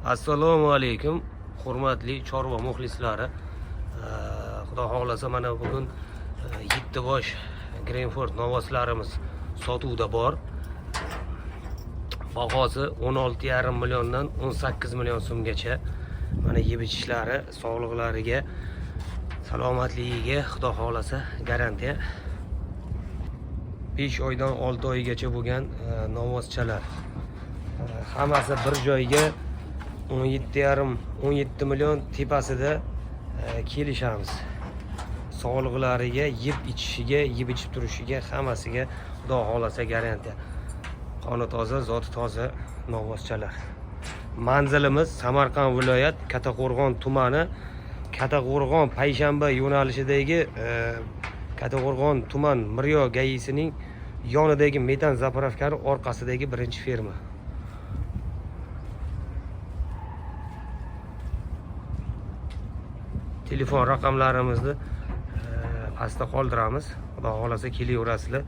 Assalomu alaykum, hurmatli chorva muxlislari. Xudo xohlasa, mana bugun 7 bosh Greenford novvoslarimiz sotuvda bor. Bahosi 16,5 milliondan 18 million so'mgacha. Mana yeb ichishlari, sog'liqlariga, salomatligiga Xudo xohlasa garantiya. 5 oydan 6 oygacha bo'lgan novvoschalar. Hammasi bir joyga 17,5, 17 million tepasida kelishamiz. Sog'liqlariga, yeb ichishiga, yeb ichib turishiga, hammasiga Xudo xohlasa garantiya. Qoni toza, zoti toza novvoschalar. Manzilimiz Samarqand viloyat, Kattaqo'rg'on tumani, Kattaqo'rg'on Payshanba yo'nalishidagi Kattaqo'rg'on tuman Miryo ГАИ sining yonidagi metan заправка ni orqasidagi birinchi ferma. Telefon raqamlarimizni pastda qoldiramiz. Xudo xohlasa kelaverasizlar.